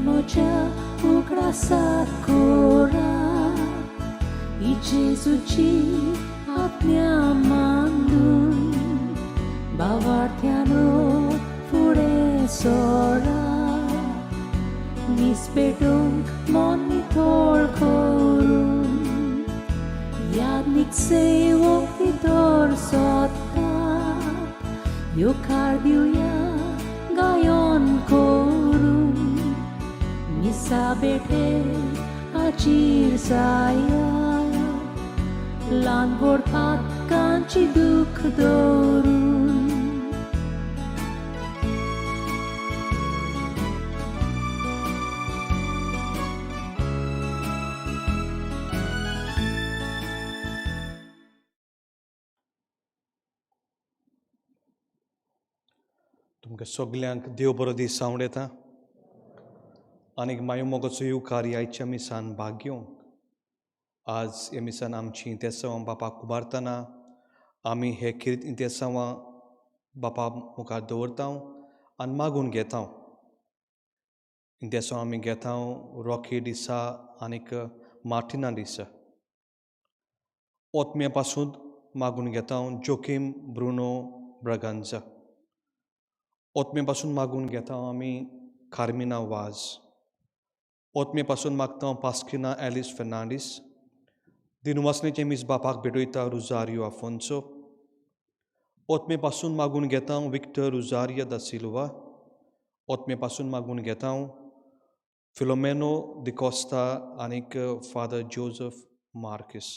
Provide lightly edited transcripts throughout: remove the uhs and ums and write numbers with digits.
मोच्या उगडासाक कोरा ही जेजूची आज्ञा मानून भावार्थ्यानो फुडें सोरा मीस पेटोवंक मन नितळ करून यादनीक सेवक भितर सोदतात येवकार दिवया गायन करून मिसा बेटे हाजीर जाया ल्हान व्हड पातकांची दूख दवरून. तुमकां सगल्यांक देव बरो दीस सांवड येता आनीक मायो मोगाचो येवकार आयच्या मिसान भाग घेवंक. आज ह्या मिसान आमची इंतेसांवां बापाक उबारतना आमी हे किर्त इंतेसांवां बापा मुखार दवरता आनी मागून घेता. इंतेसांव आमी घेता रॉकी दिसा आनीक मार्टिना दिसा. ओतम्या पासून मागून घेता जोकीम ब्रुनो ब्रागांजा. ओतमे पासून मागून घेता आमी कार्मिना वाज. ओतमे पासून मागता पास्किना एलिस फेर्नांडीस. दिनवासनेचे मीस बापाक भेटयता रुजारियो आफोन्सो. ओतमे पासून मागून घेता विक्टर रुजारियो दा सिल्वा. ओतमे पासून मागून घेता फिलोमेनो दिकोस्ता आनीक फादर जोजफ मार्किस.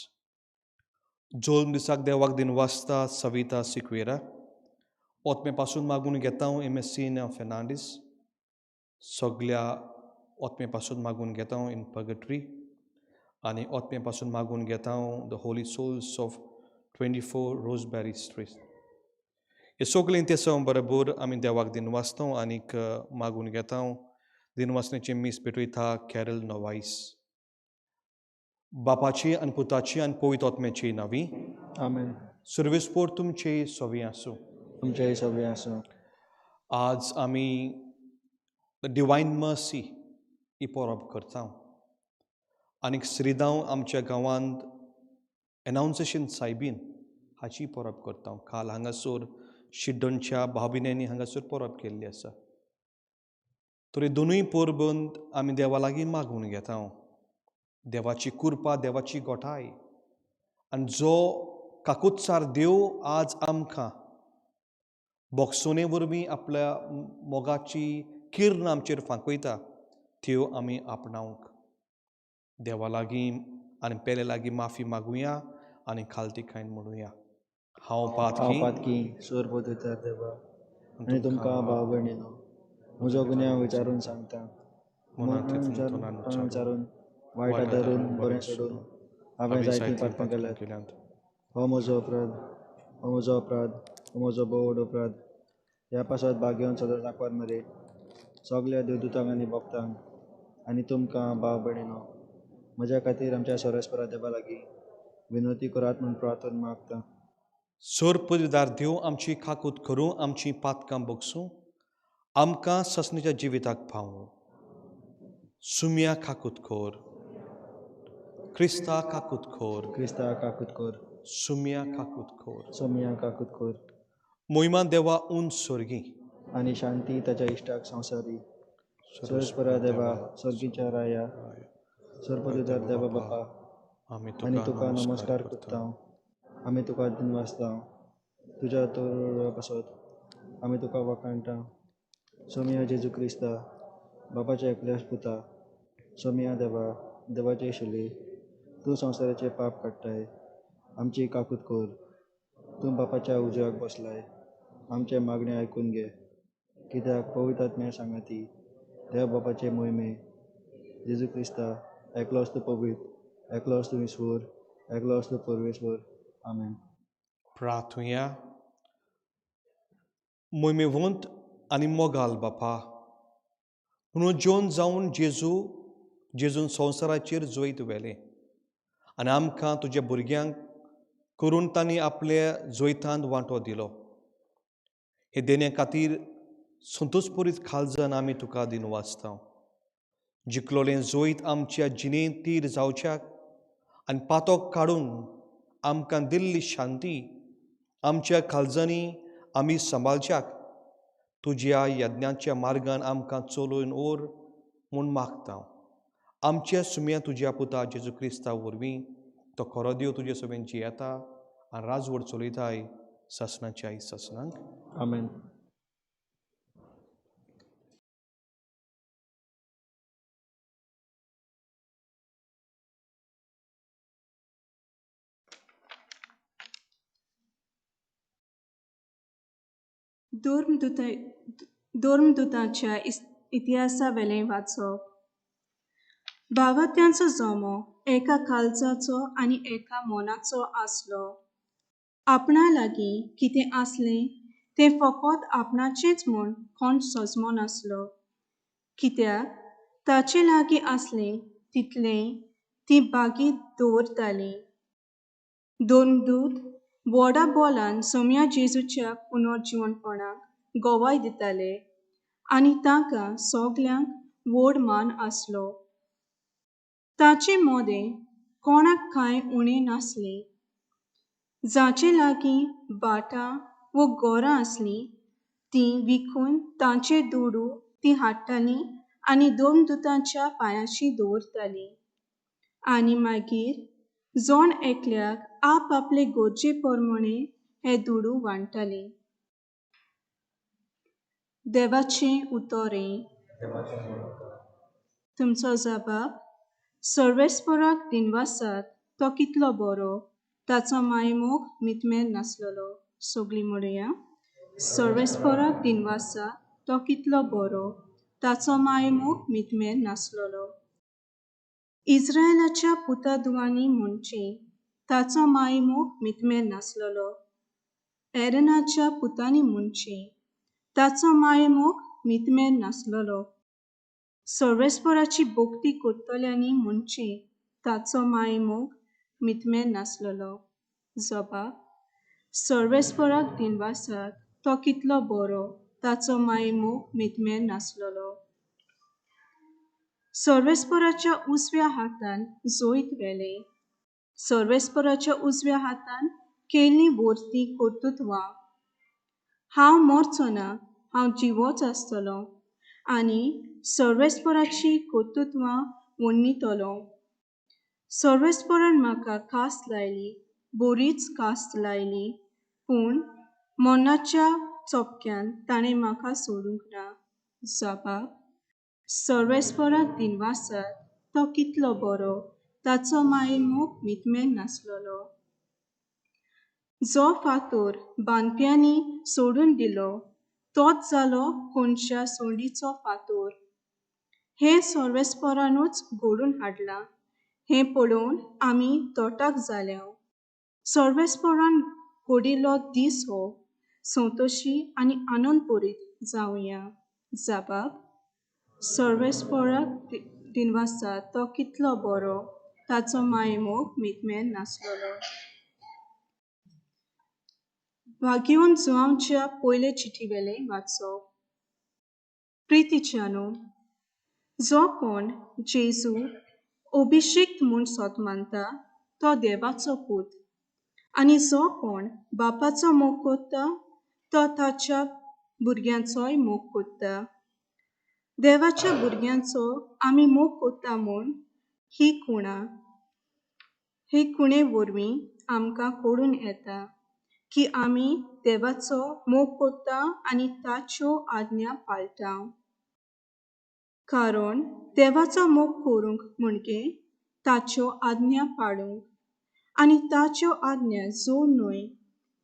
जोल्म दिसाक देवाक दिनवासता सविता सिक्वेरा. ओतमे पासून मागून घेता एमेसिना फेर्नांडीस. सगल्या ओतमे पासून मागून घेता इन पर्गटरी आनी ओतमे पासून मागून घेता the holy souls of 24 Roseberry Street. हे सगळें इंतेसांव बरोबर आमी देवाक दिनवासता आनीक मागून घेता. दिनवासनेचें मीस पेटयता कॅरल नोवाईस. बापाची आनी पुताची आनी पवित्र आत्म्याची नांवी. आमेन. सुर्वेस्पोर तुमचे सवी आसूं. तुमचेय सगळें आसूं. आज आमी the divine mercy ही परब करता आनीक श्रीदांव आमच्या गांवांत एनावन्सेशन सायबीन हाची परब करता. काल हांगासर शिड्डणच्या भावभिन्यांनी हांगासर परब केल्ली आसा. तर दोनूय परबंत आमी देवा लागीं मागून घेता देवाची कृपा, देवाची गोठाय आनी जो काकुत्सार देव आज आमकां बोगसोने वरवीं आपल्या मोगाची किर्ण आमचेर फांकयता त्यो आमी आपणावंक देवा लागीं आनी पेले लागीं माफी मागुया आनी खालती खायन म्हणुया. हांव हांव पातकी पातकी सोर पवित्र देवा आनी तुमकां भाव भयणीनो म्हजो गुन्यांव विचारून सांगता. मनांत म्हणून तोंडान विचारून उच्चारून वायट वायट आदारून आदारून बरें बरें सोडून सोडून हांवें हांवें जायतीं जायतीं पातकां पातकां केल्यात. केल्यांत. हो म्हजो अपराध, हो म्हजो अपराध, हो म्हजो भोव व्हड अपराध. ह्या पासत भाग्यवंत सदांच आंकवार मरे सगल्या देवदूतांक आनी भक्तांक आनी तुमकां भाव भयणीनो म्हज्या खातीर आमच्या सोरेस्परा देवा लागीं विनवती करात म्हूण प्रार्थना मागता. सोर पदवीदार देव आमची काकूत करूं, आमची पातकां बगसूं, आमकां ससनेच्या जिविताक पावूं. सुम्या काकूत कोर, क्रिस्ता काकूत कोर, क्रिस्ता काकूत कर. सुम्या काकूत कोर. सोमिया काकूत कर. मोहिमा देवा उंच स्वर्गी आनी शांती ताच्या इश्टाक संवसारी. सोरेस्परा देवा सर्गीच्या राया सोर पदवीदार देवा बापा आमी आनी तुका तुका नमस्कार नमस्कार करता. करता. आमी तुका दिनवासता तुज्या तोर पासत आमी तुका वखाणटा. सोमिया जेजू क्रिस्ता बापाच्या एकल्याच पुता सोमिया देवा देवाचे शिले तूं संवसाराचे पाप काडटाय आमची काकूत कर. तूं बापाच्या उजव्याक बसलाय आमचें मागणें आयकून घे. कित्याक पवित्र आत्म्या सांगाती देव बापाचे मोहिमे जेजू क्रिस्ता एकलोच तूं पवित्र एकलोच तूं ईश्वर एकलोच तूं परमेश्वर. आमेन. प्रार्थुया. मोहिमेवंत आनी मोगाल बापा, म्हणून जेवन जावन जेजून संवसाराचेर जैत व्हेलें आनी आमकां तुज्या भुरग्यांक करून तांणी आपल्या जैतांत वांटो दिलो. हे देण्या खातीर संतोषपुरीत खालजान आमी तुका दिनवासता. जिखलोलें जैत आमच्या जिणेंत तीर जावच्याक आनी पातोक काडून आमकां दिल्ली शांती आमच्या काळजांनी आमी सांबाळच्याक तुज्या यज्ञाच्या मार्गान आमकां चलोवन व्हर म्हूण मागता. आमच्या सुम्या तुज्या पुता जेजू क्रिस्ता वरवीं तो खरो देव तुजे सवेन जियेता आनी राजवट चलयताय सासणाच्या सासणांक. आमेन. धर्मदुतांच्या इतिहासावेलें वाचप. भावात्यांचो जमो एका काळजाचो आनी एका मनाचो आसलो. आपणा लागीं कितें आसलें तें फकत आपणाचेंच म्हूण कोण सजमो नासलो, कित्याक ताचे लागीं आसलें तितलें ती बागीत दवरताली. धर्मदूत व्हडा बोलान सोम्या जेजूच्या पुनर्जिवनपणाक गवाय दिताले आनी तांकां सगल्यांक व्हड मान आसलो. ताचे मदें कोणाक कांय उणें नासलें. जाचे लागीं भाटां वो घरां आसलीं तीं विकून तांचे दुडू तीं हाडटालीं आनी धर्मदुतांच्या पांयांशी दवरतालीं आनी मागीर जण एकल्याक आप आपले गरजे प्रमाणे हे दुडू वांट्टालीं. देवाचें उतरें. तुमचो जबाब सर्वेस्पराक दिनवासात, तो कितलो बरो, ताचो मायमोग मितमेर नासलेलो. सगळीं म्हणुया, सर्वेस्पराक दिनवासात, तो कितलो बरो, ताचो मायमोग मितमेर नासलेलो. इस्रायलाच्या पुता धुवांनी म्हणचें, ताचो मायमोग मितमेर नासलेलो. एरनाच्या पुतांनी म्हणचें, ताचो मायमोग मितमेर नासलेलो. सर्वेस्पराची भक्ती करतल्यांनी म्हणचें, ताचो मायमोग मितमेर नासलेलो. जबाब सर्वेस्पराक दिनवासात, तो कितलो बरो, ताचो मायमोग मितमेर नासलेलो. सर्वेस्पराच्या उजव्या हातान जैत व्हेलें. सर्वेस्पराच्या उजव्या हातान केल्लीं वर्ती कर्तृत्वां. हांव मरचो ना, हांव जिवोच आसतलो आनी सर्वेस्पराची कर्तृत्वां वर्णितलो. सर्वेस्परान म्हाका कास्त लायली, बरीच कास्त लायली, पूण मरणाच्या चपक्यान ताणें म्हाका सोडूंक ना. जबाब सर्वेस्पराक दिनवासात, तो कितलो बरो, ताचो मायमोग मितमेर नासलेलो. जो फातोर बांदप्यांनी सोडून दिलो तोच जालो कोनशा सोंडीचो फातोर. हें सर्वेस्परानूच घडोवन हाडलां, हें पळोवन आमी तोटाक जाल्या. सर्वेस्परान घडिल्लो दीस हो, संतोशी आनी आनंद भरीत जावया. जबाब सर्वेस्पराक दिनवासात, तो कितलो बरो, ताचो मायमोग मितमेर नासलेलो. भाग्यवंत जुवांच्या पयले चिटीवेलें वाचप. प्रितीच्यानो, जो कोण जेजू अभिषेक्त म्हूण सोत मानता तो देवाचो पूत, आनी जो कोण बापाचो मोग करता तो ताच्या भुरग्यांचोय मोग करता. देवाच्या भुरग्यांचो आमी मोग करता म्हूण ही कुणा ही कुणे वरवीं आमकां कळून येता की आमी देवाचो मोग करता आनी ताच्यो आज्ञा पाळटा. कारण देवाचो मोग करूंक म्हणजे ताच्यो आज्ञा पाळूंक, आनी ताच्यो आज्ञा जोड न्हय,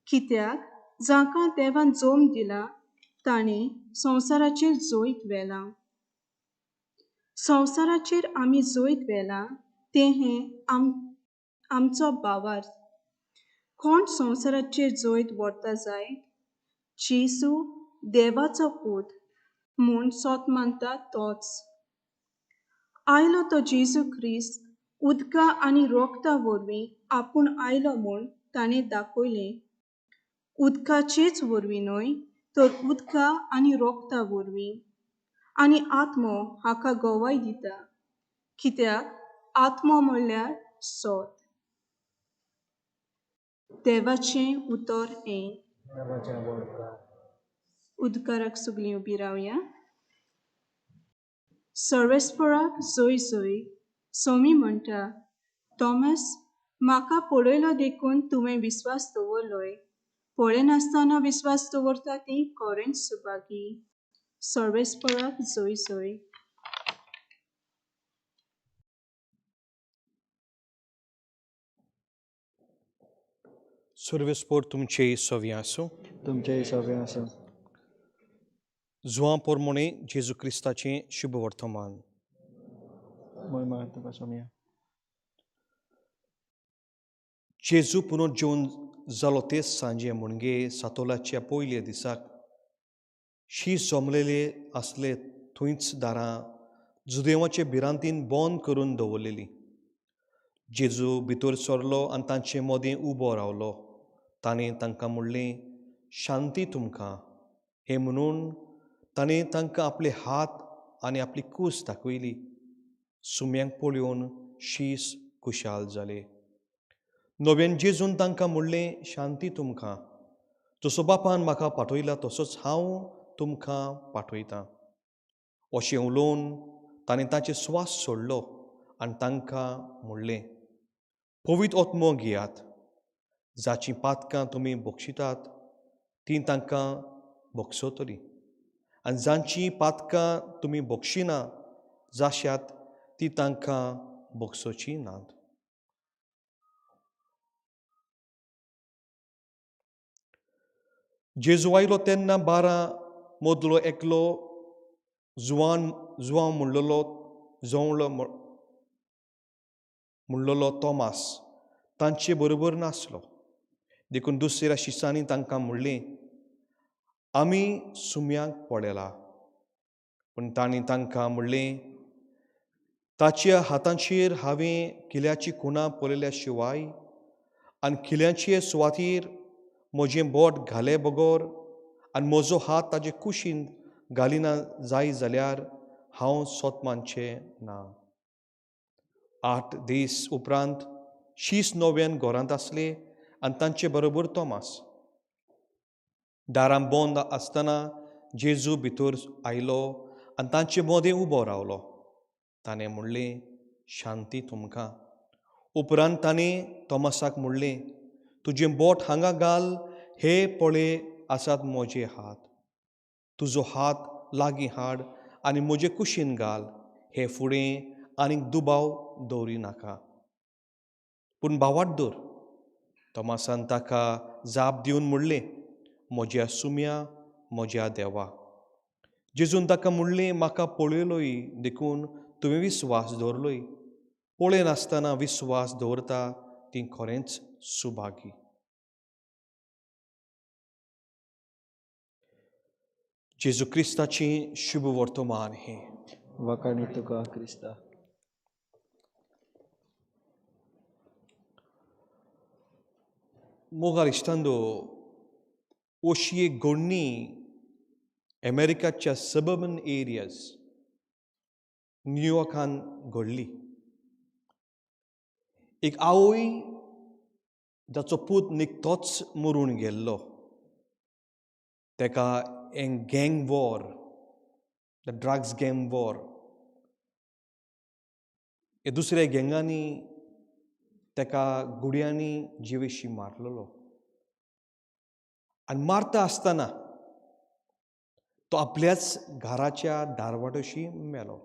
कित्याक जांकां देवान जोम दिला ताणें संवसाराचेर जैत व्हेलां. संवसाराचेर आमी जैत व्हेलां तें हें आमचो भावार्थ. कोण संवसाराचेर जैत व्हरता जायत? जेजू देवाचो पूत म्हूण सोत मानता तोच. आयलो तो जेजू क्रिस्त उदका आनी रोगता वरवीं आपूण आयलो म्हूण ताणें दाखयलें. उदकाचेच वरवीं न्हय, तर उदका आनी रोगता वरवीं. आनी आत्मो हाका गवाय दिता, कित्याक आत्मो म्हणल्यार सोत. देवाचें उतर हें. उदकाराक सगळीं उबी रावया. सर्वेस्पराक जोय जोय. सोमी म्हणटा, थॉमस, म्हाका पळयलो देखून तुवें विस्वास दवरलोय. पळयनासतना विस्वास दवरता ती खरेंच सुभागी. सर्वेस्पराक जोय जोय. सर्वेस्पर तुमचे सवी आसूं. तुमचे सवे आसूं. जुआं पोरमोणे जेजू क्रिस्ताचें शुभ वर्तमान. मोहिमा तुका सोमया. जेजू पुनर्जीवन जालो ते सांजे म्हणजे सातोलाच्या पयल्या दिसाक शीस जमलेले आसले थंयच दारां जुदेवाचे भिरांतीन बंद करून दवरलेली. जेजू भितर सरलो आनी तांचे मदीं उबो रावलो. ताणें तांकां म्हणलें, शांती तुमकां. हें म्हणून ताणें तांकां आपले हात आनी आपली कूस दाखयली. सुम्यांक पळोवन शीस खुशाल जाले. नव्यान जेजून तांकां म्हणलें, शांती तुमकां. जसो बापान म्हाका पाठयला तसोच हांव तुमकां पाठयतां. अशें उलोवन ताणें ताचे स्वास सोडलो आनी तांकां म्हणलें, पवित्र आत्मो घेयात. जाचीं पातकां तुमी बक्षितात तीं तांकां बक्षतलीं आनी जांचीं पातकां तुमी बक्षिना जाश्यात ती तांकां बक्षोचीं नात. जेजू आयलो तेन्ना 12 मदलो एकलो जुवान जुवांव म्हणलेलो जवळो म्हणलेलो तोमास तांचे बरोबर नासलो. देखून दुसऱ्या शिसांनी तांकां म्हणलें, आमी सुम्यांक पळयला. पूण तांणी तांकां म्हणलें, ताच्या हातांचेर हांवें किल्याची खुणां पळयल्या शिवाय आनी किल्यांचे सुवातीर म्हजें बोट घाले बगर आनी म्हजो हात ताजे कुशीन घालिना जाय जाल्यार हांव सोत मानचें ना. 8 दीस उपरांत शीस नव्यान घरांत आसले आनी तांचे बरोबर तोमास. दारां बंद आसतना जेजू भितर आयलो आनी तांचे मदें उबो रावलो. ताणें म्हणलें, शांती तुमकां. उपरांत ताणें तोमासाक म्हणलें, तुजें बोट हांगा घाल, हे पळय आसात म्हजे हात. तुजो हात लागीं हाड आनी म्हजे कुशीन घाल. हे फुडें आनीक दुबाव दवरी नाका, पूण भावाट दवर. तोमासान ताका जाप दिवन म्हणलें, म्हज्या सुम्या, म्हज्या देवा. जेजून ताका म्हणलें, म्हाका पळयलोय देखून तुवें विस्वास दवरलोय. पळयनासतना विस्वास दवरता ती खरेंच सुभागी. जेजू क्रिस्ताचें शुभ वर्तमान हें. वाखाणी तुका क्रिस्ता. मोगाळ इश्टांनो, अशी एक घडणी अमेरिकाच्या सबर्बन एरियाज न्यूयॉर्कान घडली. एक आवय जाचो पूत निकतोच मरून गेल्लो, तेका एक gang war, the drugs gang war, हे दुसऱ्या गँगांनी तेका गुड्यांनी जिवेशी मारलेलो. आनी मारता आसतना तो आपल्याच घराच्या दारवाटशी मेलो.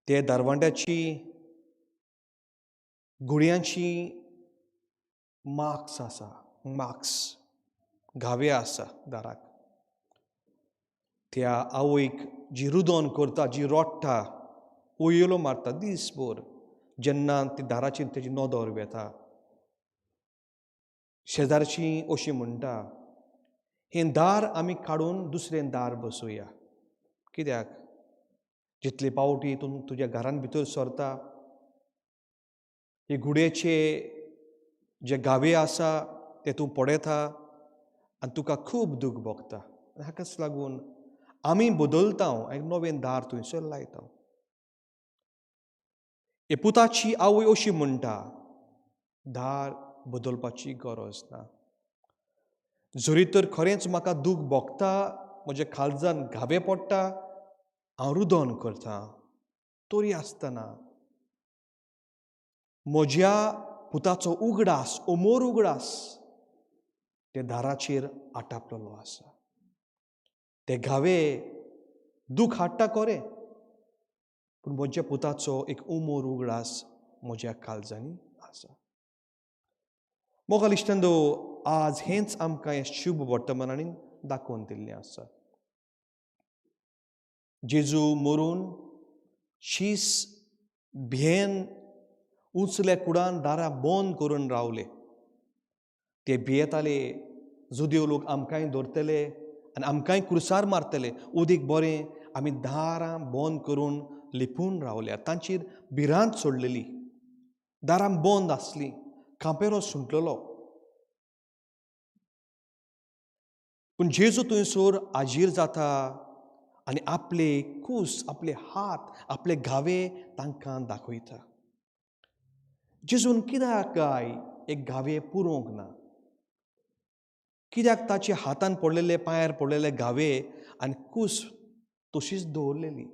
ते दारवांट्याची गुळयांची मार्क्स आसा, मार्क्स घावे आसा दाराक. त्या आवयक जी रुदोन करता, जी रोडटा, ओयलो मारता दीसभर, जेन्ना ती दाराचेर तेजी नदर वेता, शेजारची अशी म्हणटा, हें दार आमी काडून दुसरें दार बसोवया. कित्याक जितले पावटी तूं तुज्या घरान भितर सरता, हे गुड्याचे जे गावे आसा ते तूं पळयता आनी तुका खूब दूख भोगता. हाकाच लागून आमी बदलता, एक नवें दार थंयसर लायता. हे पुताची आवय अशी म्हणटा, दार बदलपाची गरज ना. जरी तर खरेंच म्हाका दूख भोगता, म्हज्या काळजान घावे पडटा, हांव रुदन करता, तरी आसतना म्हज्या पुताचो उगडास, अमोर उगडास ते दाराचेर आटापलेलो आसा. ते घावे दूख हाडटा खरें, पूण म्हज्या पुताचो एक उमोर उगडास म्हज्या काळजांनी आसा. मोगाळ इश्टांनो, आज हेंच आमकां हें शुभ वर्तमानांनी दाखोवन दिल्लें आसा. जेजू मरून शीस भियेन उंचल्या कुडान दारां बंद करून रावले. ते भियेताले, जुदेव लोक आमकांय दवरतले आनी आमकांय क्रुसार मारतले, उदीक बरें आमी दारां बंद करून लिपून रावल्या. तांचेर भिरांत सोडलेली, दारां बंद आसली, कांपेरो सुंटलेलो. पूण जेजू थंयसर हाजीर जाता आनी आपले कूस, आपले हात, आपले घावे तांकां दाखयता. जेजून कित्याक काय एक घावे पुरोवंक ना? कित्याक ताचे हातान पडलेले, पांयार पडलेले घावे आनी कूस तशीच दवरलेली?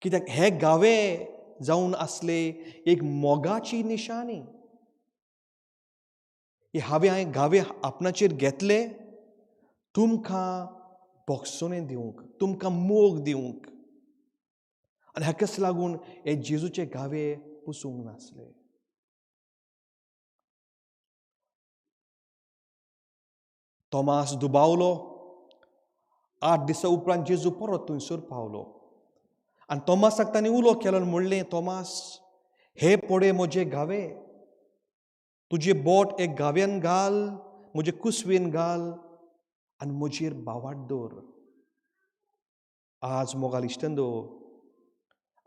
कित्याक हे घावे जावन आसले एक मोगाची निशाणी. हांवें घावे आपणाचेर घेतले तुमकां भोगसणें दिवंक, तुमकां मोग दिवंक. आनी हाकाच लागून हे जेजूचे घावे पुसूंक नासले. तोमास दुबावलो. 8 दिसां उपरांत जेजू परत थंयसर पावलो आनी तोमासाक ताणें उलो केलो आनी म्हणलें, तोमास, हे पळय म्हजे घावे, तुजें बोट एक घाव्यान घाल, म्हजे कुसवेन घाल आनी म्हजेर भावाट दवर. आज मोगाळ इश्टांनो,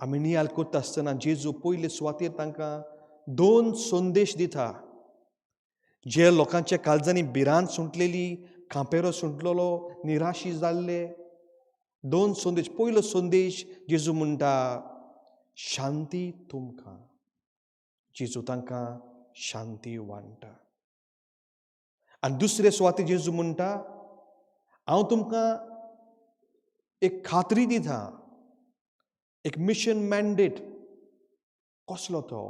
आमी नियाळ करता आसतना जेजू पयले सुवातेर तांकां 2 संदेश दिता. जे लोकांच्या काळजांनी भिरांत सुंटलेली, खांपेरो सुंटलेलो, निराशी जाल्ले, 2 संदेश. पयलो संदेश जेजू म्हणटा, शांती तुमकां. जेजू तांकां शांती वांट्टा. आनी दुसरे सुवातेर जेजू म्हणटा, हांव तुमकां एक खात्री दिता, एक मिशन मॅन्डेट. कसलो तो?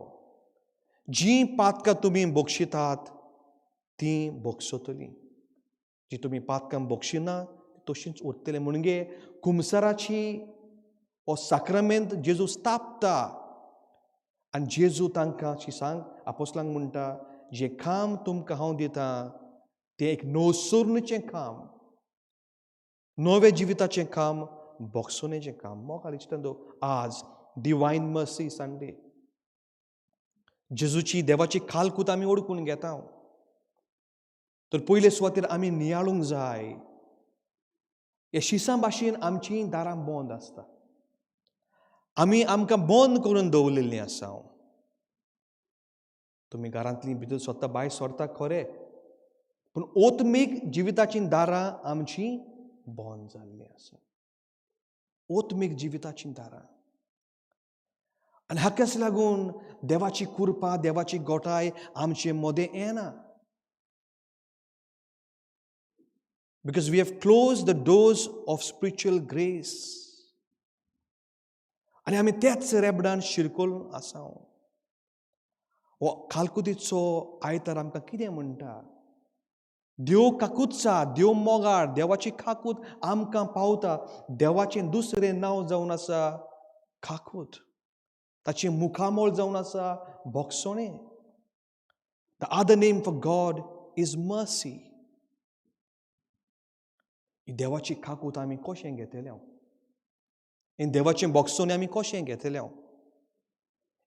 जीं पातकां तुमी बक्षितात तीं बक्षतलीं, जी तुमी पातकां बक्षिना तशींच उरतलें. म्हणजे कुमसराची हो साक्रमेंत जेजू स्थापता आनी जेजू तांकां शिसांक आपोसलांक म्हणटा, जें काम तुमकां हांव दितां तें एक नवसरणीचें काम, नव्या जिविताचें काम, भोगसणेचें काम. मोगाळ इश्टांनो, आज डिवायन मर्सी संडे, जेजूची देवाची खालकूत आमी ओडकून घेता. तर पयले सुवातेर आमी नियाळूंक जाय, हे शिसां भाशेन आमचीं दारां बंद आसता, आमी आमकां बंद करून दवरलेलीं आसा. तुमी घरांतलीं भितर स्वता भायर सरता खरें, पूण ओतमीक जिविताचीं दारां आमचीं बंद जाल्लीं आसा. ओतमीक जिविताचीं दारां. आनी हाकाच लागून देवाची कृपा, देवाची गोठाय आमचे मदें येना. Because we have closed the doors of spiritual grace. आनी आमी त्याच रेबडान शिरकोल आसा. हो खालकुतीचो आयतार आमकां कितें म्हणटा? देव काकूतसा, देव मोगाळ, देवाची काकूत आमकां पावता. देवाचें दुसरें नांव जावन आसा काकूत, ताचें मुखामळ जावन आसा भोगसणें. The other name for God is mercy. देवाची काकूत आमी कशें घेतले? देवाचें भोगसणें आमी कशें घेतले?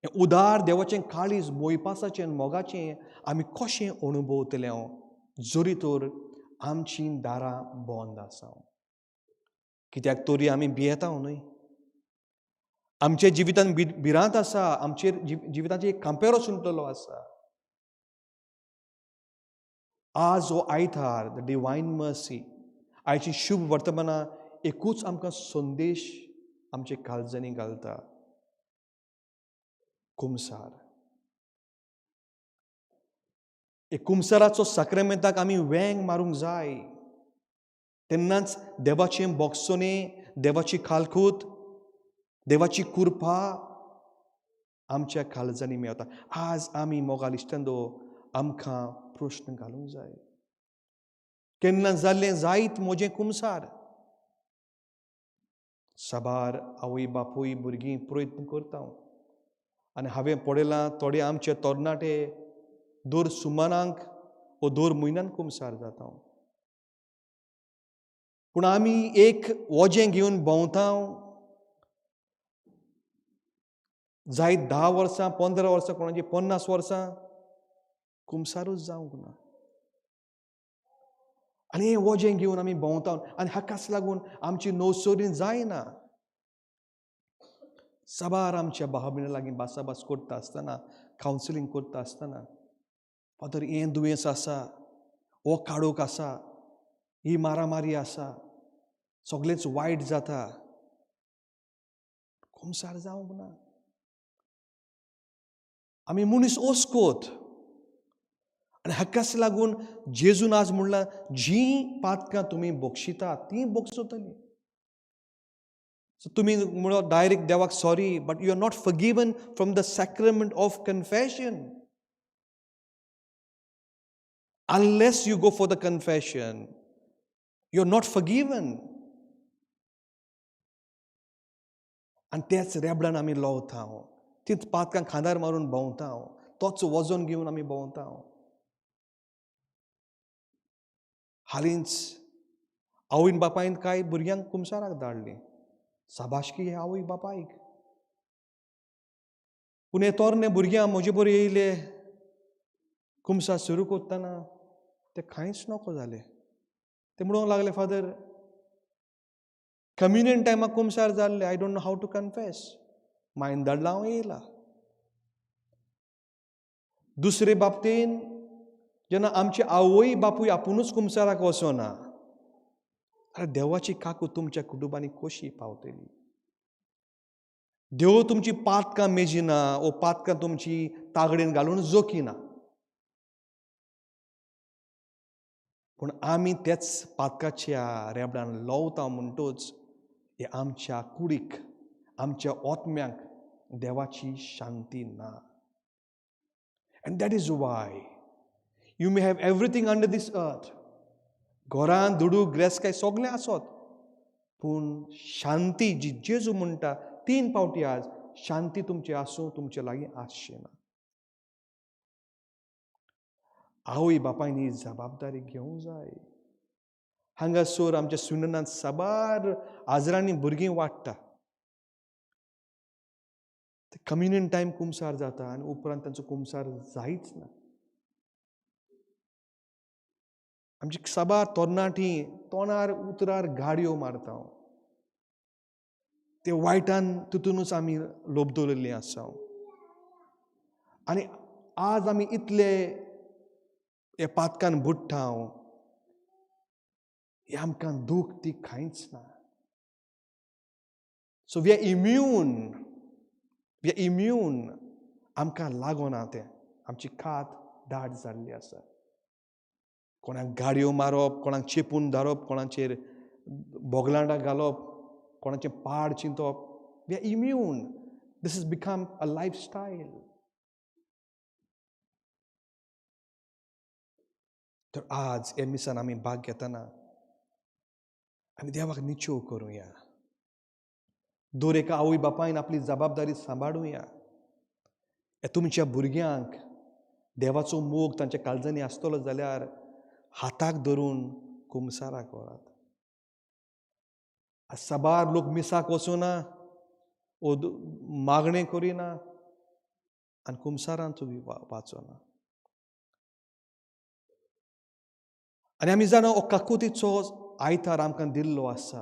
उदार देवाचें काळीज, मोयपासाचें, मोगाचें आमी कशें अणभवतले जरी तर आमचीं दारां बंद आसा? कित्याक तरी आमी भियेता न्हय? आमच्या जिवितान भिरांत आसा, आमचेर जिविताचेर एक कांपेरो सुंटलेलो आसा. आज हो आयतार, the divine mercy, आयची शुभ वर्तमानां एकूच आमकां संदेश आमचे काळजांनी घालता, कुमसार. एक कुमसाराचो साक्रामेंताक आमी वेंग मारूंक जाय, तेन्नाच देवाचें बोगसोने, देवाची खालखूत, देवाची कृपा आमच्या काळजांनी मेळता. आज आमी मोगाल इश्टांनो आमकां प्रश्न घालूंक जाय, केन्ना जाल्लें जायत म्हजें कुमसार? साबार आवय बापूय भुरगीं प्रयत्न करता आनी हांवें पळयलां थोडे आमचे तरणाटे दर सुमानाक वो दर म्हयन्यान कुमसार जाता. पूण आमी एक वजें घेवन भोंवता जायत 10 वर्सां, 15 वर्सां, कोणाची 50 वर्सां कुमसारूच जावंक ना. आनी हें वजें घेवन आमी भोंवता आनी हाकाच लागून आमची नवसरी जायना. साबार आमच्या भाव भयणीं लागीं भासाभास करता आसतना, कावन्सिलींग करता आसतना, फादर हें दुयेंस आसा, हो काडूक आसा, ही मारामारी आसा, सगळेंच वायट जाता, कुमसार जावंक ना. आमी मनीस ओस्कोत आनी हाकाच लागून जेजून आज म्हणलां, जीं पातकां तुमी बक्षिता तीं बक्षतलीं. सो तुमी म्हणो डायरेक्ट देवाक sorry, but you are not forgiven from the sacrament of confession unless you go for the confession, you are not forgiven. आनी त्याच रेबडान आमी लवता, तीच पातकां खांदार मारून भोंवता, तोच वजन घेवन आमी भोंवता. हालींच आवयन बापायन कांय भुरग्यांक कुमसाराक धाडलीं, साबाशकी हे आवय बापायक. पूण हे तरणे भुरग्यां म्हजे बरोबर येयले कुमसार सुरू करतना ते कांयच नको जाले. ते म्हणूंक लागले, फादर कम्युनियन टायमाक कुमसार जाल्ले, I don't know how to confess, मायन धाडला हांव येयला. दुसरे बाबतीन जेन्ना आमचे आवय बापूय आपुणूच कुमसाराक वचना, जाल्यार देवाची काकू तुमच्या कुटुंबांनी कशी पावतली? देव तुमची पातकां मेजिना ओ पातकां तुमची तागडेन घालून जोखिना, पूण आमी तेच पातकाच्या रेबडान लवता म्हणटूच हे आमच्या कुडीक, आमच्या आत्म्याक देवाची शांती ना. And that is why you may have everything under this earth, घरान दुडू ग्रेस काय सगळें आसत, पूण शांती जी जेजू म्हणटा 3 फावटी आज, शांती तुमची आसूं तुमचे लागीं आसचें ना. आवय बापायन ही जबाबदारी घेवंक जाय. हांगासर आमच्या सुननांत साबार आजरांनी भुरगीं वाडटा, कम्युनियन टायम कुमसार जाता आनी उपरांत तांचो कुमसार जायच ना. आमची साबार तरणाटी तोंडार उतरार गाडयो मारता, ते वायटान तितूनच आमी लोबदवरिल्लीं आसा. आनी आज आमी इतले हे पातकान बुडटा, हे आमकां दूख ती कांयच ना. So we are immune, we are immune. आमकां लागना तें, आमची कात दाट जाल्ली आसा. कोणाक गाडयो मारप, कोणाक चेपून धाडप, कोणाचेर बोगलांडां घालप, कोणाचें पाड चिंतप, we are immune. This is become a lifestyle. तर आज हे मिसान आमी भाग घेतना आमी देवाक निचेव करुया, दर एका आवय बापायन आपली जबाबदारी सांबाळुया. तुमच्या भुरग्यांक देवाचो मोग तांच्या काळजांनी आसतलो जाल्यार हाताक धरून कुमसाराक व्हरात. साबार लोक मिसाक वचूना, मागणें करिना आनी कुमसारांत वाचना. आनी आमी जाणा हो काकुतीचो आयतार आमकां दिल्लो आसा.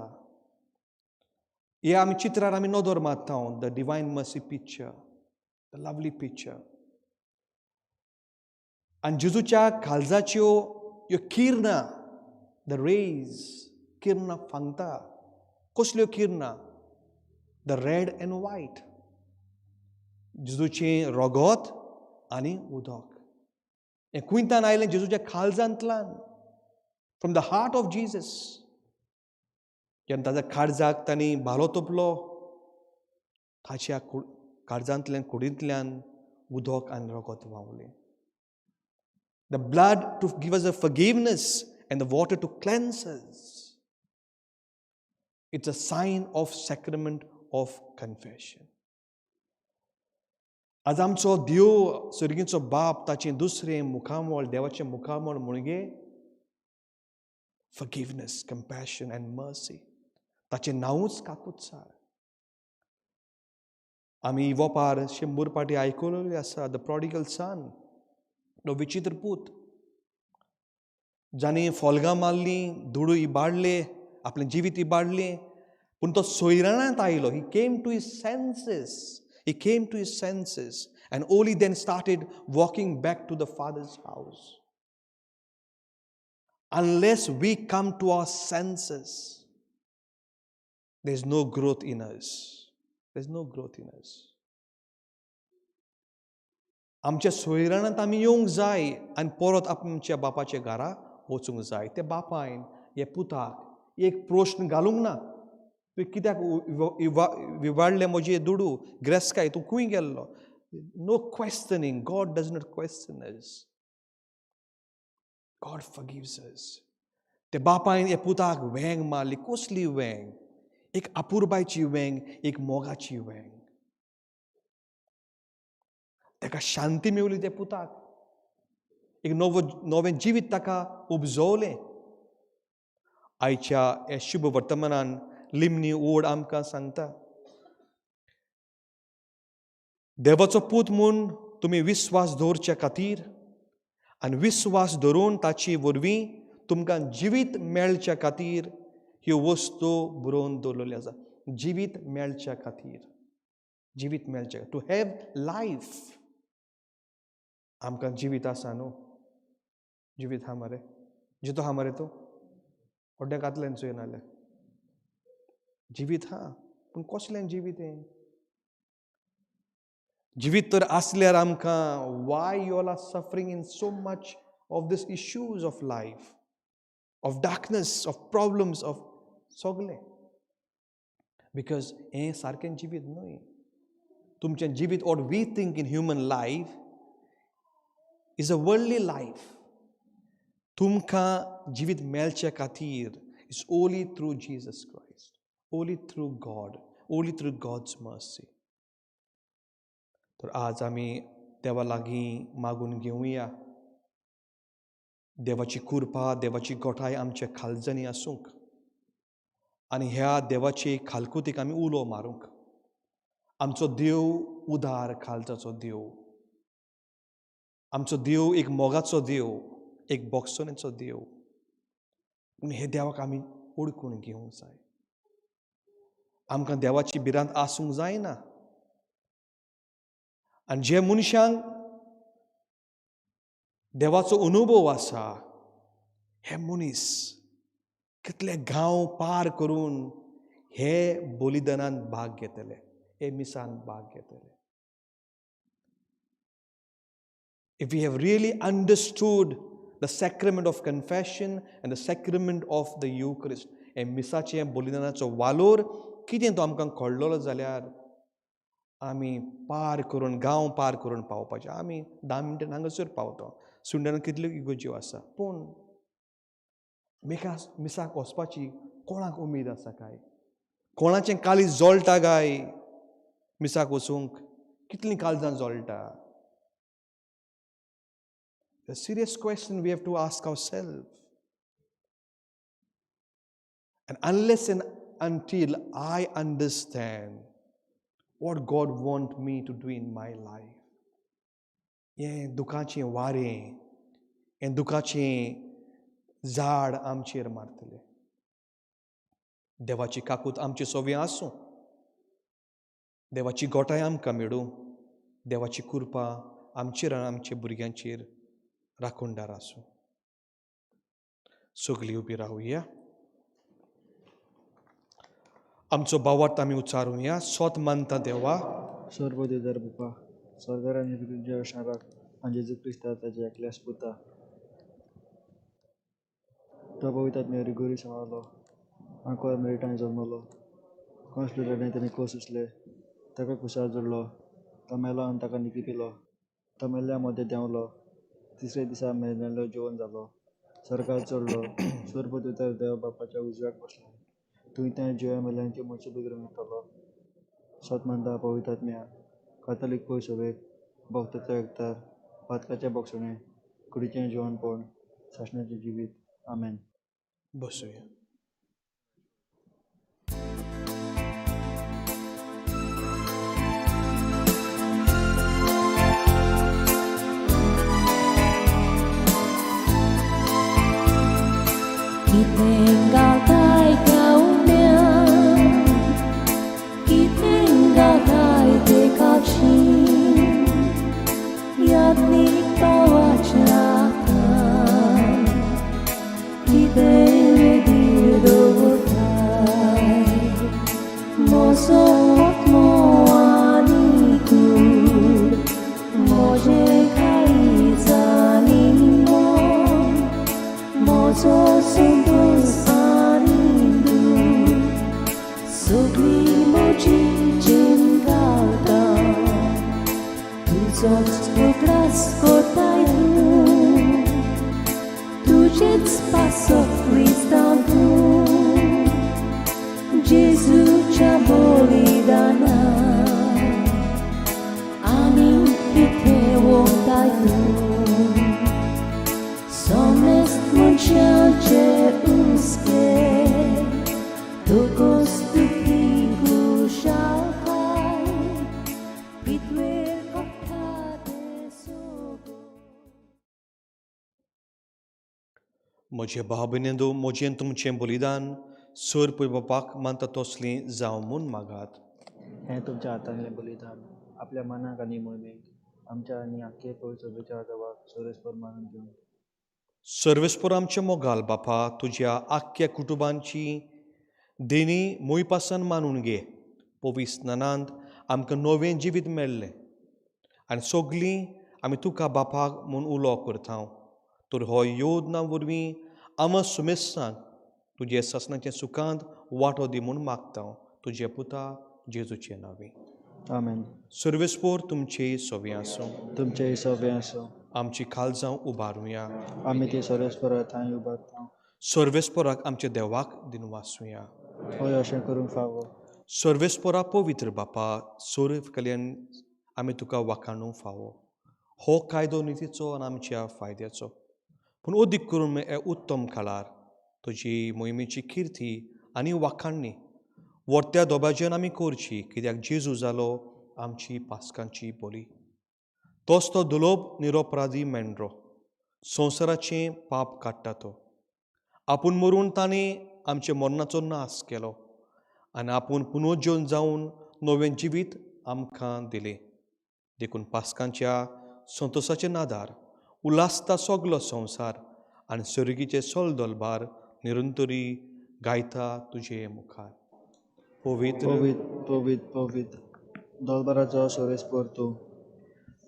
हे आमी चित्रार आमी नदर मारता, the divine mercy picture, the lovely picture. आनी जेजूच्या काळजाच्यो ह्यो किरणां, the raise, किरणां फांगता. कसल्यो किरणां? The red and white. जेजूचें रगत आनी उदक हें कुंयतान आयलें? जेजूच्या काळजांतल्यान, from the heart of Jesus. जेन्ना ताच्या काळजाक तांणी भालो तोपलो, ताच्या काळजांतल्यान, कुडींतल्यान उदक आनी रगत व्हांवलें. The blood to give us a forgiveness and the water to cleanse us. It's a sign of sacrament of confession. आज आमचो देव, सर्गीचो बाप, ताचें दुसरें मुखामळ, देवाचें मुखामळ म्हणजे फॉरगिवनेस, कंपॅशन अँड मर्सी. ताचें नांवूच काकुत्सार. आमी वोपार 100 पाटी आयकलेली आसा, the prodigal सन, तो विचित्र पूत जांणी फोल्गां मारलीं, दुडू इबाडले, आपलें जिवीत इबाडलें, पूण तो सोयरणांत आयलो. He came to his senses. He came to his senses and only then started walking back to the father's house. Unless we come to our senses, there is no growth in us. There is no growth in us. आमच्या सोयरणांत आमी येवंक जाय आनी परत आमच्या बापाच्या घरा वचूंक जाय. त्या बापायन हे पुताक एक प्रश्न घालूंक ना, तुवें कित्याक विवाडले म्हजे दुडू, ग्रेस्काय, तूं खंय गेल्लो? No questioning. God does not question us. God forgives us. ते बापायन हे पुताक वेंग मारली. कसली वेंग? एक अपुरबायची वेंग, एक मोगाची वेंग. ताका शांती मेवली, त्या पुताक एक नवो नवें जिवीत ताका उपजवलें. आयच्या ह्या शुभ वर्तमानान लिमनी ओड आमकां सांगता, देवाचो पूत म्हूण तुमी विस्वास दवरच्या खातीर आनी विस्वास धरून ताची वरवीं तुमकां जिवीत मेळच्या खातीर ह्यो वस्तू बरोवन दवरलेल्यो आसा. जिवीत मेळच्या खातीर, जिवीत मेळचें, टू have life. आमकां जिवीत आसा न्हू? जिवीत आहा मरे? जितो आहा मरे तूं? व्हडल्या कातल्यान चोय नाल्यार जिवीत हा, पूण कसलें जिवीत हें? जिवीत तर आसल्यार आमकां, why you all are suffering in so much of this issues of life, of darkness, of problems, of सगलें? Because हें सारकें जिवीत न्हय तुमचें जिवीत. What we think in human life is a worldly life. तुमकां जिवीत मेळचे खातीर it's only through Jesus Christ, only through God, only through God's mercy. तर आज आमी देवा लागीं मागून घेवया, देवाची कृपा, देवाची गोठाय आमच्या खालजांनी आसूंक आनी ह्या देवाचे खालकुतीक आमी उलो मारूंक. आमचो देव उदार काळजाचो देव. आमचो देव एक मोगाचो देव, एक भोगसणेचो देव. पूण हे देवाक आमी ओळखून घेवंक जाय. आमकां देवाची भिरांत आसूंक जायना आनी जे मनशांक देवाचो अनुभव आसा, हे मनीस कितले गांव पार करून हे बलिदानान भाग घेतले, हे मिसान भाग घेतले. If we have really understood the sacrament of confession and the sacrament of the Eucharist, हे मिसाचें बलिदानाचो वालोर कितें तो आमकां कळ्ळलो जाल्यार आमी पार करून, गांव पार करून पावपाचें. आमी 10 मिनटान हांगासर पावता. सुंड्यान कितल्यो इगर्ज्यो आसा, पूण मिसाक वचपाची कोणाक उमेद आसा काय? कोणाचें काळीज जळटा काय मिसाक वचूंक? कितलीं काळजां जळटा? A serious question we have to ask ourselves. And unless and until I understand what God want me to do in my life, हें दुखाचें वारें, हें दुखाचें झाड आमचेर मारतलें. देवाची काकूत आमचे सोवे आसूं. देवाची गोठाय आमकां मेळूं. देवाची कृपा आमचेर आनी आमच्या भुरग्यांचेर राखणदार आसूं. सगळीं उबी रावया. आमचो भावार्थ आमी उच्चारुया. सोत मानता देवा, सर्व बापा स्वर्गार आनी पृथ्वीच्या शाराक आनी जेजू क्रिस्ता ताच्या एकल्याच पुता, तो पवित्र मेरी गोरी समावलो, आंकवार मेरिटान जल्मलो, कंस लुटाणे ताणें कोस उसले, ताका कुसार जोडलो, तो मेलो आनी ताका निकी पिलो, तो मेल्ल्या मदें देंवलो, तिसऱ्या दिसा मेल्लो जिवन जालो, स्वर्गार चडलो, सर्व पवित्र देव बापाच्या उजव्याक बसलो, थंय त्या जिव्या मेल्यांची मनसुबी करूंक येतलो. सत मानता पवित्र आत्म्या, कातोलीक पय सभेक, भक्ताचो एकतार, पातकाचें भोगसणें, कुडीचें जिवनपण, सासणाचें जिवीत. आमेन. बसुया. कितें गावताय त्या उम्यान, कितें गावताय ते कापशी, यादनीक पावाच्या आतां, कितें वेदीर दवरताय, म्हजो आत्मो आनी कूड, म्हजें काळीज आनी मन, म्हजो संतोस आनी दूख, सगळी म्हजी जीण गावता, तुजोच उगडास करताय तूं, तुजेच पासत क्रिस्तांव तूं, जेजूच्या बलिदानान आनी कितें वताय तूं, सोमेस्त मनशांचे हुस्के, तुकोस तुकी खुशालकाय, पृथ्वेर कोट्टा तें सगळें. म्हजे भाव भयणींनो, म्हजें तुमचें बलिदान सर पय बापाक मानता तसलीं जावं म्हूण मागात. हें तुमच्या हातांतलें बलिदान आपल्या मनाक आनी मोहिमेक, आमच्या आनी आख्खे पवित्र सभेच्या देवाक सर्वेस्पर मानून घेवन. सर्वेस्पर आमचे मोगाल बापा, तुज्या आख्ख्या कुटुंबांची देणी मोयपासान मानून घे. पवित्र स्नानांत आमकां नवें जिवीत मेळ्ळें आनी सगळीं आमी तुका बापाक म्हूण उलो करता. तर हो योजना वरवीं आमा सुमेस्तांक तुजे सासणाचें सुखांत वांटो दी म्हूण मागता, तुजे पुता जेजूचे नांवे. आमेन. सर्वेस्पोर तुमचे सोवे आसूं. तुमचेय सोबें आसूं. आमची खालजांव उबारुया. आमी ती सर्वेस्परा थंय उबारता. सर्वेस्पोराक आमच्या देवाक दिनवासुया. हय, अशें करूंक फावो. सर्वेस्पोरा पवित्र बापा, सर्व कल्याण आमी तुका वाखाणूंक फावो. हो कायदो नितीचो आनी आमच्या फायद्याचो, पूण अदीक करून हे उत्तम काळार तुजी मोहिमेची किर्ती आनी वाखाणणी वर्त्या दोबाज्यान आमी करची, कित्याक जेजू जालो आमची पास्कांची बोली. तोच तो दुलोब निरोपराधी मेंढरो, संवसाराचें पाप काडटा तो. आपूण मरून ताणें आमच्या मरणाचो नाश केलो आनी आपूण पुनर्जीवन जावन नवें जिवीत आमकां दिलें. देखून पास्कांच्या संतोसाचे नादार उल्हासता सगलो संवसार आनी सर्गीचे सोलदोलबार निरंतरी गायता तुजे मुखार. पवित्र पवित्र पवित्र पवित्र दोलबाराचो सर्वेस्पर तूं,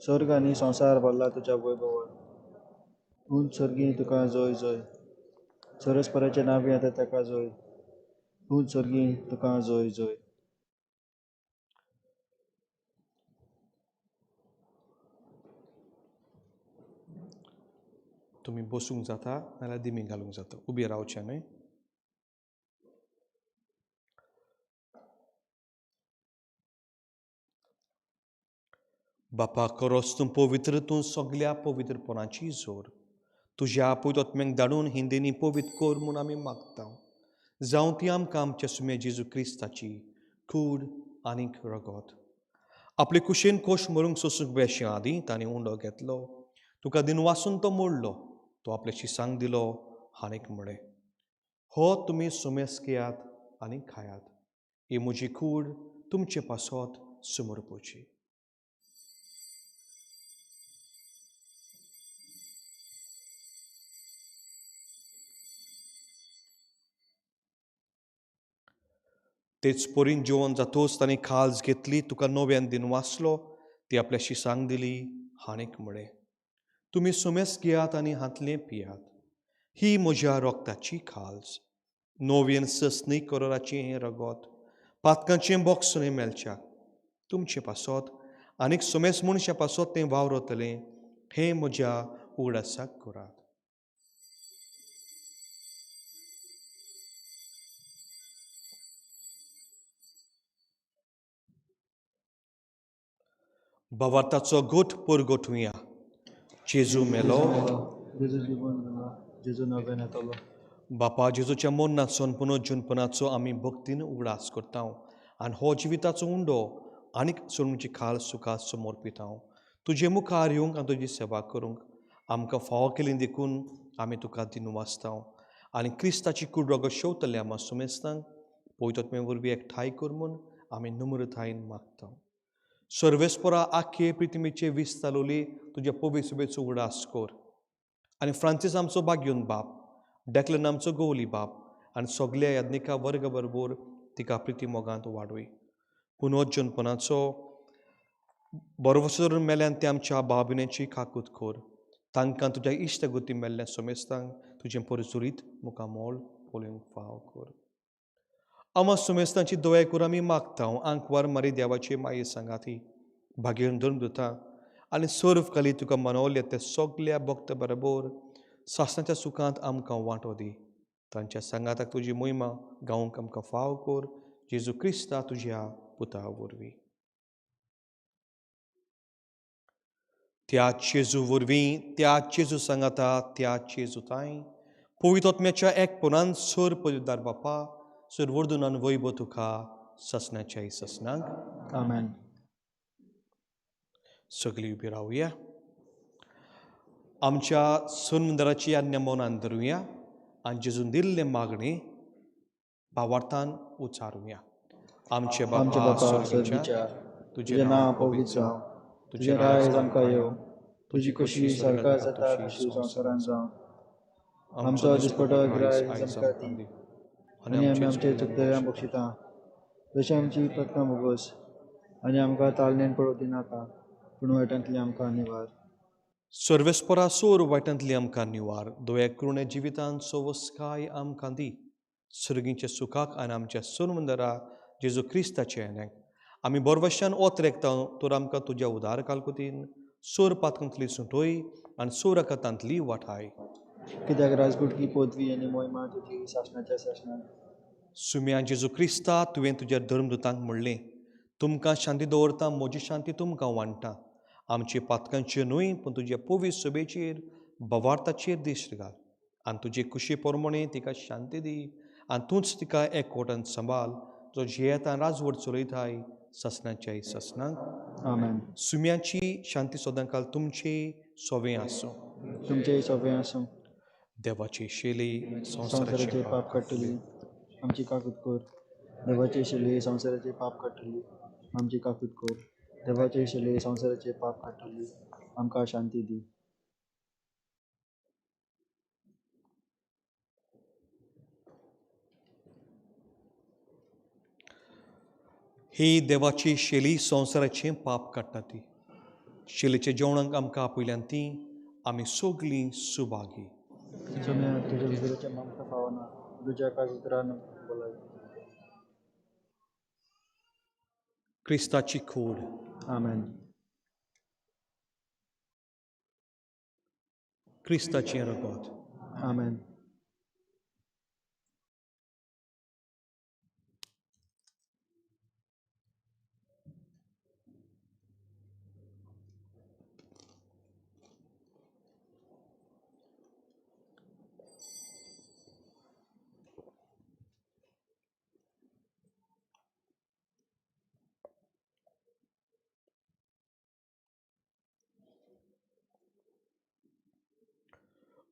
स्वर्ग आनी संवसार भरला तुज्या वैभवान. उंच स्वर्गी तुका जय जय, सर्वेस्पराचें नांव येता ताका जय, उंच स्वर्गी तुका जय जय. तुमी बसूंक जाता नाल्यार दिमी घालूंक जाता, उबी रावचें न्हय. बापा, खरोच तूं पवित्र, तूं सगल्या पवित्रपणाची जोर. तुज्या पवित्र आत्म्याक धाडून हिंदींनी पवित्र कर म्हूण आमी मागता. जावं ती आमकां आमच्या सुम्या जेजू क्रिस्ताची कूड आनीक रगत. आपले कुशेन कोश मरूंक सोसूंक बेशे आदीं ताणें उंडो घेतलो, तुका दिनवासून तो मोडलो, तो आपले शिसांक दिलो आनीक म्हळें, हो तुमी सुमेस घेयात आनी खायात, ही म्हजी कूड तुमचे पासत समर्पोची. तेच परीन जेवण जातोच ताणें खाज घेतली, तुका नव्यान दिन वाचलो, ती आपल्या शिसांक दिली हाणेक म्हळें, तुमी सुमेस घेयात आनी हांतलें पियात, ही म्हज्या रोगताची खाज, नव्यान ससनी करोराचें हें रगत पातकांचें बोक्सणें मेळच्याक तुमचें पासत आनीक सुमेस मनशां पासत तें वावरतलें, हें म्हज्या उगडासाक करात. भावार्थाचो गोठ परगोठुया. जेजू मेलो, जेजू जिवन जालो, जेजू नव्यान येतलो. बापा जेजूच्या मरणाचो पुनर्जनपणाचो आमी भक्तीन उगडास करता आनी हो जिविताचो उंडो आनीक सोडूची खाल सुखा समर्पिता. तुजे मुखार येवंक आनी तुजी सेवा करूंक आमकां फावो केली देखून आमी तुका दिनवासता आनी क्रिस्ताची कूड रगत शेवतले आमा सुमेस्तांक पवित्र वरवीं एकठांय कर म्हूण आमी नम्रतायेन मागता. सर्वेस्परा आख्खे प्रितिमेचे वीस चालवली तुज्या पवित्र सभेचो उगडास कर आनी फ्रांसीस आमचो भाग्योन बाप, डेक्लन आमचो गोवली बाप आनी सगल्या याज्ञिका वर्ग बरोबर तिका प्रिती मोगांत वाडय. पुनर्जनपणाचो बरोवसो धरून मेल्यान ते आमच्या भाव-भयणींची काकूत कर, तांकां तुज्या इश्टगती मेल्ल्या सोमेस्तांक तुजें परजुरीत मुखामोल पळोवंक फाव कर. आमा सुमेस्तांची दया करून आमी मागता. आंकवार मारी देवाची माये सांगाती भागेवन धरून दिता आनी सर्व काली तुका मनवले ते सगल्या भक्त बरोबर सासणाच्या सुखांत आमकां वांटो दी. तांच्या सांगाताक तुजी मोहिमा गावंक आमकां फाव कर, जेजू क्रिस्ता तुज्या पुता वरवीं. त्या जेजू वरवीं, त्या जेजू सांगाता, त्या जेजू तांय पवित्र आत्म्याच्या एकपणान सर पवित्र बापा सर वर्दुनान वैभव तुका ससनाच्याय ससनांक. आमेन. सगळीं उबी रावया, आमच्या सनमंदराची आज्ञा मनान धरुया आनी जेजून दिल्ले मागणी भावार्थान उचारुया. आमचे बापा स्वर्गीच्या, तुजें नांव पवित्र जावं, तुजें राज आमकां येवं, तुजी खोशी स्वर्गार जाता तशी संवसारांत जावं. आमचो दिसपटो ग्रास आमकां दी आनी आमी आमचे चुकतल्यांक बक्षिता तशी आमची पथकां भोगोस आनी आमकां तालनेन पडूं दिनाका, पूण वायटांतली आमकां निवार. सर्वेस्परा सोर वायटांतली आमकां निवार. दया करुणे जिवितांत सवस्काय आमकां दी, सर्गीच्या सुखाक आनी आमच्या सोनमंदरा जेजू क्रिस्ताचे येण्याक आमी बोरवशान ओतरेकता तर आमकां तुज्या उदार कालकुतीन सोर पातकांतली सुटोय आनी सोरकतांतली वाठाय. कित्याक राजगुटकी पदवी आनी मोहिमा तुजी सासणाच्या सासणाक. सुम्या जेजू क्रिस्ता, तुवें तुज्या धर्मदूतांक म्हणलें, तुमकां शांती दवरता, म्हजी शांती तुमकां वांट्टा. आमचे पातकांचेर न्हय पूण तुज्या पवित्र सभेचेर भावार्थाचेर दिश्ट घाल आनी तुजे कुशी प्रमाणे तिका शांती दी आनी तूंच तिका एकवटान सांबाळ, जो जियेता राजवट चलयताय ससनाच्याय ससनांक. आमेन. सुम्याची शांती सदांकाल तुमचे सोवें आसूं. तुमचेय सोवें आसूं. देवाची शैली संवसाराचे पाप काडटली आमची काकूत कर. देवाची शैली संवसाराचे पाप काडटली आमची काकूत कर. देवाची शैली संवसाराचे पाप काडटली आमकां शांती दी. ही देवाची शैली संवसाराचें पाप काडटा ती शैलीच्या जेवणाक आमकां आपयल्यान ती आमी सगळीं सुभागी. तुज्या भितरचें आमकां फावना, तुज्या काजुत्रान बोलाय. क्रिस्ताची कूड. आमेन. क्रिस्ताचें रगत. आमेन.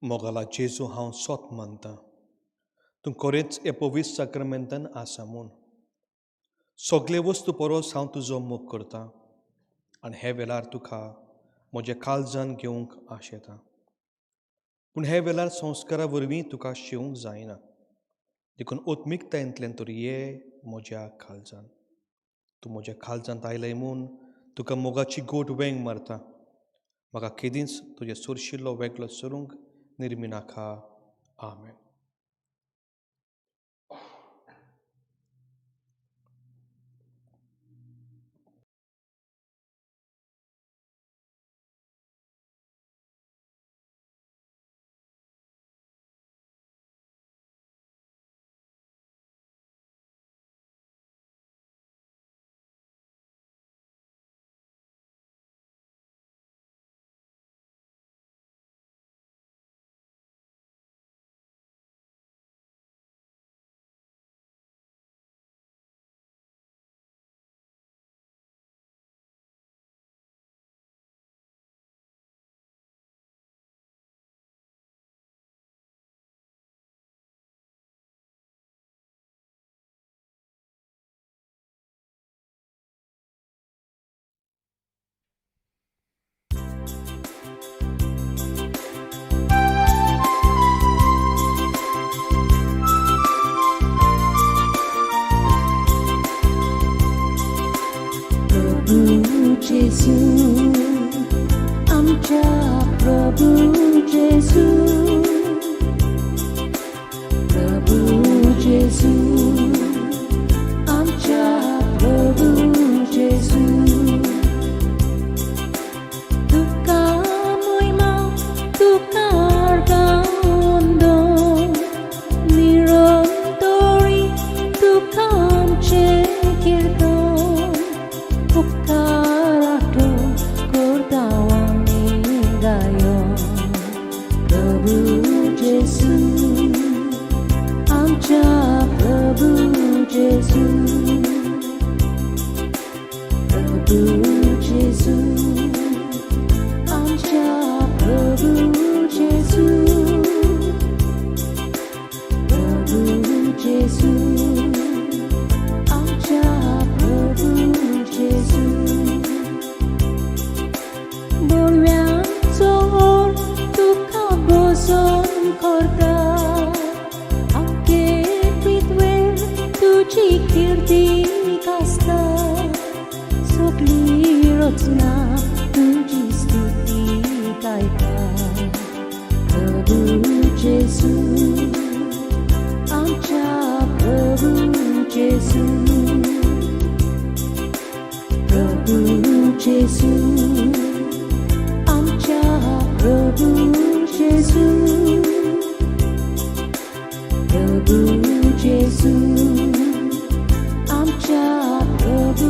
मोगाला जेजू हांव सोत मानता, तूं खरेंच हे पवित्र साक्रामेंतान आसा म्हूण. सगळे वस्तू परस हांव तुजो मोग करता आनी हे वेळार तुका म्हज्या काळजान घेवंक आशेता, पूण हे वेळार संस्कारा वरवीं तुका शिवंक जायना, देखून आत्मिकतायेंतल्यान तर ये म्हज्या काळजान. तूं म्हज्या काळजांत आयलें म्हूण तुका मोगाची गोड वेंग मारता. म्हाका केदींच तुजें सुरशिल्लो वेगळो सरूंक निर्मिनाका. आमेन. प्रभु जेजू, आमच्या प्रभु जेजू, प्रभु जेजू, आमच्या प्रभु जेजू. तुका मोयमा, तुका अर्गांदो, निरंतरी तुका आमचें कीर्तन. उपकाराटो करता आमी गायो. प्रभु जेजू, आमच्या प्रभु जेजू, प्रभु जेजू, आमच्या प्रभु जेजू, प्रभु जेजू, आमच्या प्रभु जेजू. बोरव्यांचो ओर तुका भोजन करता, आख्खे पृथ्वेर तुजी कीर्ती गाजता. सगळी रचना तुजी स्तुती गायता. प्रभु जेजू, आमच्या प्रभु जेजू, प्रभु जेजू, आमच्या प्रभु जेजू, प्रभु जेजू, आमच्या प्रभु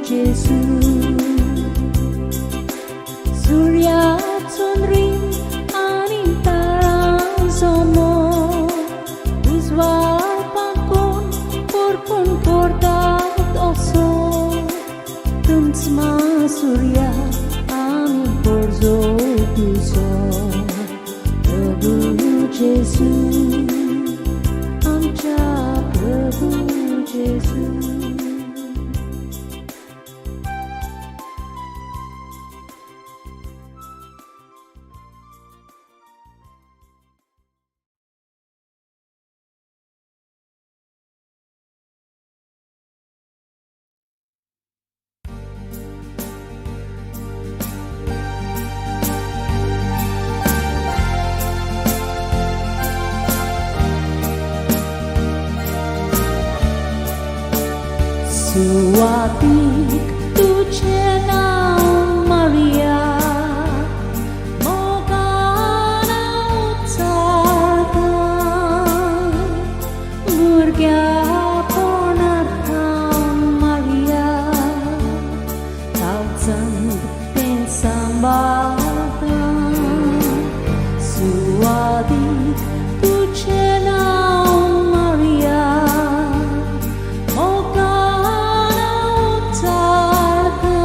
जेजू. सूर्या चंद्री आनी तारांचो मोग उजवाड पांकून परपून करतात असो. तुमचमा सूर्या आमी परजो तुजो. प्रभु जेजू, आमच्या प्रभु जेजू. सुवातीक तुजें नांव मारिया, मोगान उच्चारता. भुरग्यापणार थावन मारिया, तावचंद तें सांबाळता. सुवातीक तुजें नांव मारिया, मोगान उच्चारता.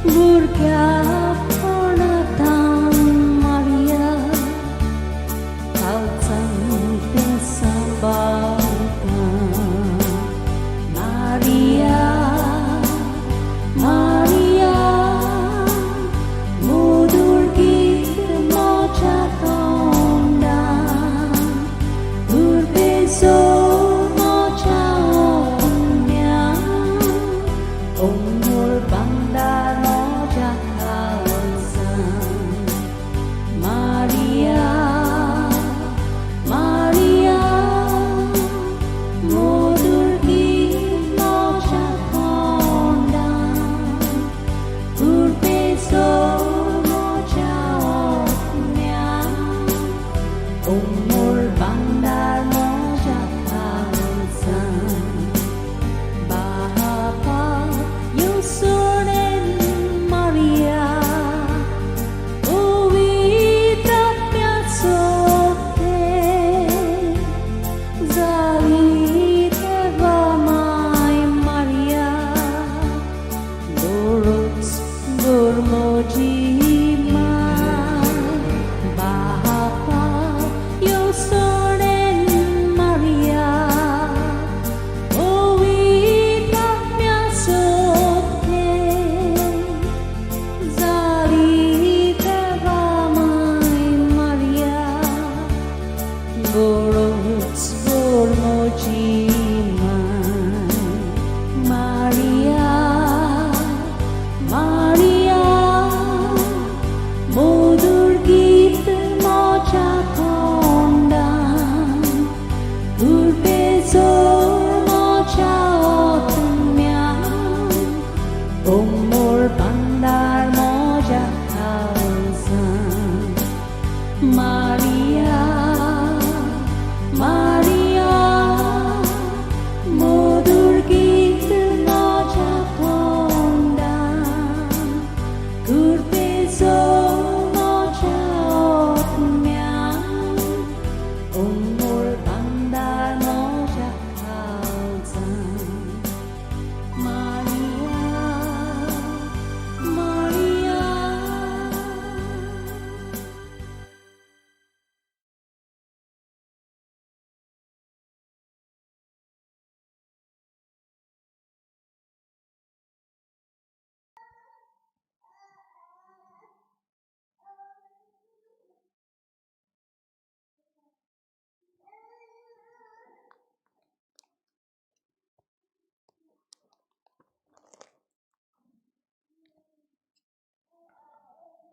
भुरग्यापणार थावन मारिया, तावचंद तें सांबाळता.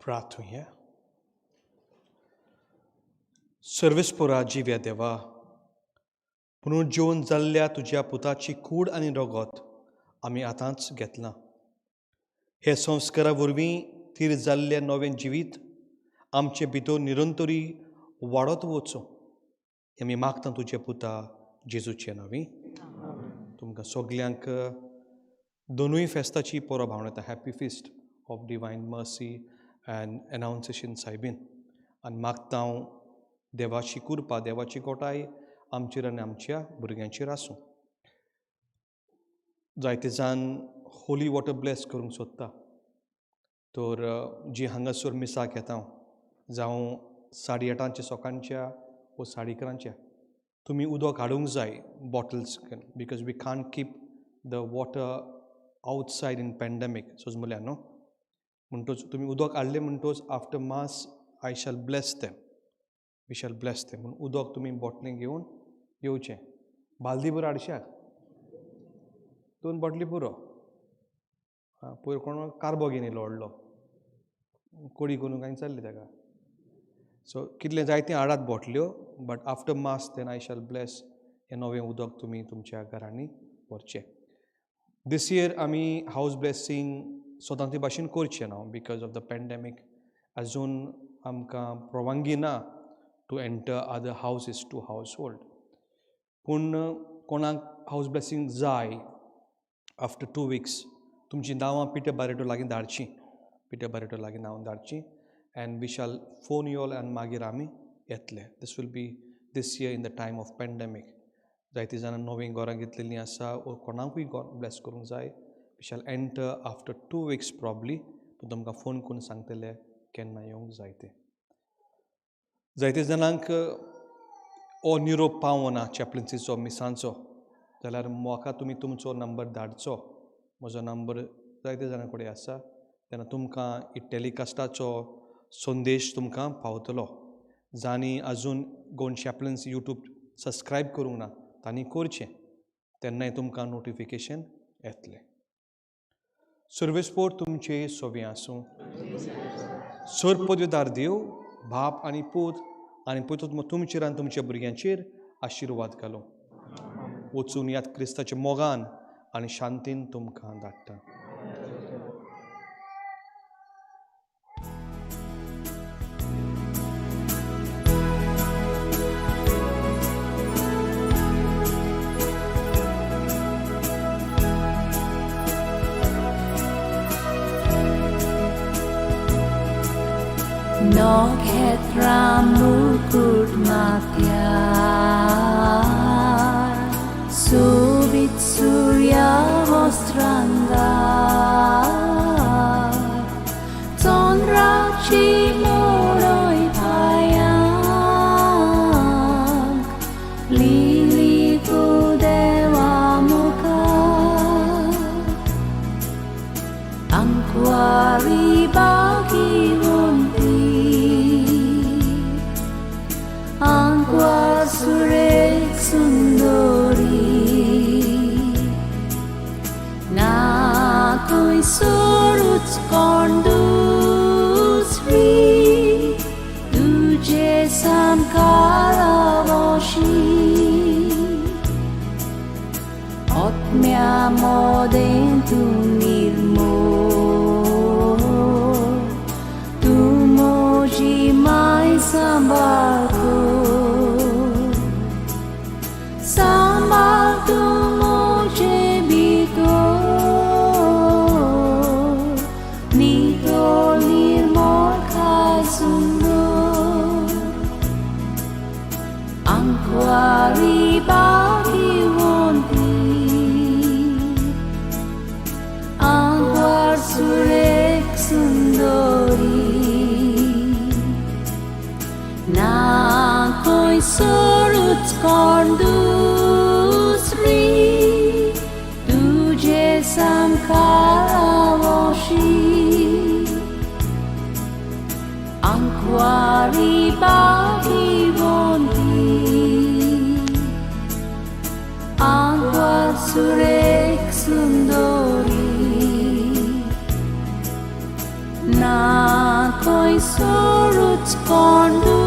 प्रार्थुया. सर्वेस्पोरा जिव्या देवा, पुनर्जीवन जाल्ल्या तुज्या पुताची कूड आनी रगत आमी आतांच घेतलां. हे संस्कारा वरवीं थीर जाल्लें नवें जिवीत आमचे भितर निरंतरी वाडत वचूं हें आमी मागता तुज्या पुता जेजूचे नांवी. तुमकां सगल्यांक दोनूय फेस्ताची परब हांव येता. Happy feast of Divine Mercy and Annunciation soybean. आनी मागता हांव देवाची कृपा, देवाची गोटाय आमचेर आनी आमच्या भुरग्यांचेर आसूं. जायते जाण होली वॉटर ब्लेस करूंक सोदता, तर जी हांगासर मिसाक येता हांव, जावं 8:30 सकाळच्या वो 11:30च्या, तुमी उदक हाडूंक जाय bottles, because we can't keep the water outside in pandemic. सजमल्या न्हू? म्हणटोच तुमी उदक हाडलें म्हणटोच after mass I shall bless them, we shall bless them. म्हूण उदक तुमी बॉटली घेवन येवचें. बालदी पुरो हाडशात, दोन बॉटली पुरो. आं, पयर कोण कारबो घेवन येयलो व्हडलो, कोडी करून कांय चल्ली ताका. सो कितलें जाय तें हाडात बॉटल्यो, but after mass then I shall bless. हें नवें उदक तुमी तुमच्या घरांनी व्हरचें. दीस इयर आमी हावज ब्लेसींग सदांचे भाशेन करचें ना because of the pandemic. अजून आमकां परवानगी ना to enter other houses to household. पूण कोणाक हावज ब्लेसींग जाय आफ्टर 2 विक्स, तुमचीं नांवां पिटर बारेटो लागीं धाडचीं, पिटर बारेटो लागीं नांवां धाडचीं and we shall phone you all आनी मागीर आमी येतले. This will be this year in the time of pandemic. जायतीं जाणां नवीं घरां घेतलेलीं आसा वो कोणाकूय ब्लेस करूंक जाय, we shall enter after 2 weeks probably. पूण तुमकां फोन करून सांगतले केन्ना येवंक जाय तें. जायते जाणांक हो निरोप पावना चॅपलन्सीचो, मिसांचो, जाल्यार म्हाका तुमी तुमचो नंबर धाडचो. म्हजो नंबर जायते जाणां कडेन आसा. तेन्ना तुमकां ही टेलिकास्टाचो संदेश तुमकां पावतलो. जांणी अजून गोवन चॅपलन्सी यूट्यूब सबस्क्रायब करूंक ना तांणी करचें, तेन्नाय तुमकां नोटिफिकेशन येतलें. सर्वेस्पोर तुमचे सोबी आसूं. सर पदवीदार देव बाप आनी पूत आनी पवित्र तुमचेर आनी तुमच्या भुरग्यांचेर आशिर्वाद घालूं. वचून यात, क्रिस्ताच्या मोगान आनी शांतीन तुमकां धाडटा. नखेत्रां मुकुट माथ्यार, सोबीत सूर्या वस्त्रांगार, चंद्राची मोडय पायांक, लिली देवा मुखार, आंकवारी भाग्यवंती, आंकवार सुरेख सुंदरी, ना खंयसरूच कोण दुसरी तुजे सामकारा वशी, आत्म्या मोदें तूं निर्मोळ, तूं म्हजी माय सांबाळ कर, सांबाळ तूं म्हजे भितर, नितळ निर्मळ काय सुंदर, आंकवारी भाग्यवंती, आंकवार सुरेख सुंदरी, ना खंयसरूच कोण दुसरी तुजे सामकारा वशी, आंकवारी भाग्यवंती, आंकवार सुरेख सुंदरी, ना खंयसरूच कोण.